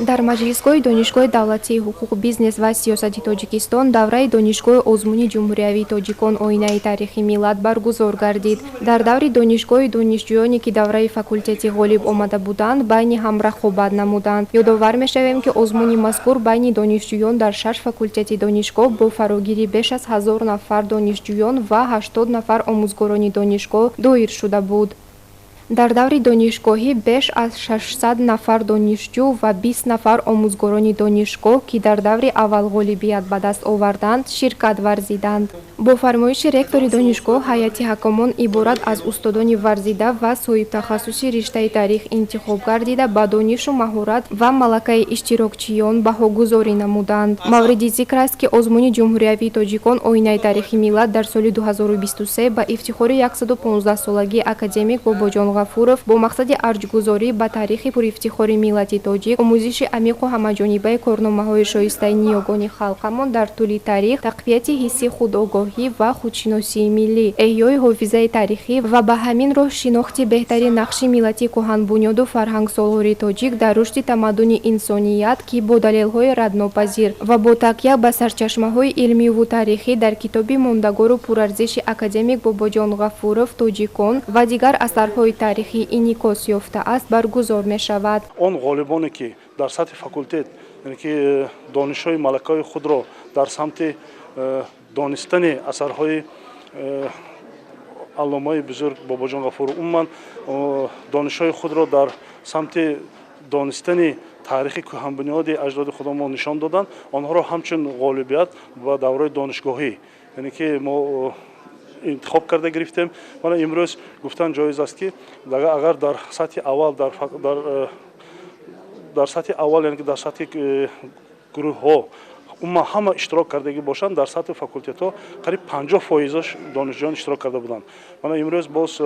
Дар маҷлисгоҳи Донишгоҳи давлатии ҳуқуқ, бизнес ва сиёсати Тоҷикистон давраи донишгоҳи озмуни ҷумҳуриявии тоҷикон «Оинаи таърихи миллат» баргузор гардид. Дар даври донишгоҳи донишҷӯёне, ки давраи факултетӣ ғолиб омада буданд, байни ҳам рақобат намуданд. Ёдовар мешавем, ки озмуни мазкур байни донишҷӯён дар шаш факултети донишгоҳ бо фарогирии беш аз 1000 нафар донишҷӯён ва 80 нафар омӯзгорони донишгоҳ доир шуда буд. Дар даври донишгоҳӣ беш аз 600 нафар донишҷӯ ва 20 нафар омӯзгорони донишгоҳ, ки дар даври аввал ғолибият ба даст оварданд, ширкат варзиданд. Бо фармоиши ректори донишгоҳ, ҳайати ҳакамон иборат аз устодони варзида ва соҳибтахассуси риштаи таърих интихоб гардида, ба донишу маҳорат ва малакаи иштирокчиён баҳогузорӣ намуданд. Мавриди зикр аст, ки озмуни ҷумҳуриявии тоҷикон «Оинаи таърихи миллат» дар соли 2023 ба ифтихори 115-солагии академик Бобоҷон Ғафуров бо мақсади арҷгузорӣ ба таърихи пурифтихори миллати тоҷик, омӯзиши амиқу ҳамаҷонибаи корномаҳои шоистаи ниёгони халқамон дар тӯли таърих, тақвияти ҳисси худогоҳӣ ва худшиносии миллӣ, эҳёи ҳофизаи таърихӣ ва ба ҳамин роҳ шинохти беҳтари нақши миллати кӯҳанбунёду фарҳангсолори тоҷик дар рушди тамаддуни инсоният, ки бо далелҳои раднопазир ва бо такя ба сарчашмаҳои илмиву таърихӣ дар китоби мондагору пурарзиши академик Бобоҷон Ғафуров «Тоҷикон» ва дигар асарҳои таърихӣ инъикос ёфтааст, баргузор мешавад. Он ғолибоне, ки дар сатҳи факултет, яъне ки донишҳои малакаҳои худро дар самти донистани асарҳои алломаи бузург Бобоҷон Ғафуров, умуман донишҳои худро дар самти донистани таърихи кӯҳанбунёди аҷдоди худамон нишон доданд, онҳоро ҳамчун ғолибият ба давраи донишгоҳӣ, яъне ки мо интихоб карда гирифтем. Мана, имрӯз гуфтан ҷоиз аст, ки агар дар сатҳи аввал, дар сатҳи аввал, яъне ки дар сатҳи гурӯҳҳо умуман ҳама иштирок кардагӣ бошанд, дар сатҳи факултетҳо қариб 50 фоизаш донишҷӯён иштирок карда буданд. Мана, имрӯз боз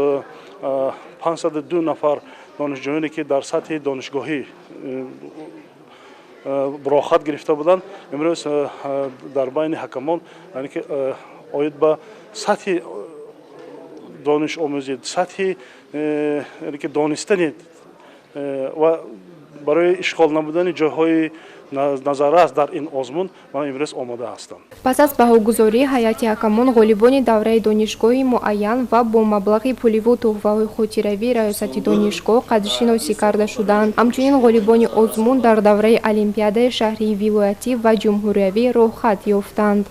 502 нафар донишҷӯёне, ки дар сатҳи донишгоҳӣ роҳхат гирифта буданд, имрӯз дар байни ҳакамон, яъне ки оид ба сатҳи донишомӯзӣ, сатҳи, яъне ки донистани ва барои ишғол намудани ҷойҳои назаррас дар ин озмун, мана, имрӯз омода ҳастанд. Пас аз баҳогузорӣ, ҳайати ҳакамон ғолибони давраи донишгоҳӣ муайян ва бо маблағи пуливу тӯҳфаҳои хотиравии раёсати донишгоҳ қадршиносӣ карда шуданд. Ҳамчунин ғолибони озмун дар давраи олимпиадаи шаҳрии, вилоятӣ ва ҷумҳуриявӣ роҳхат ёфтанд.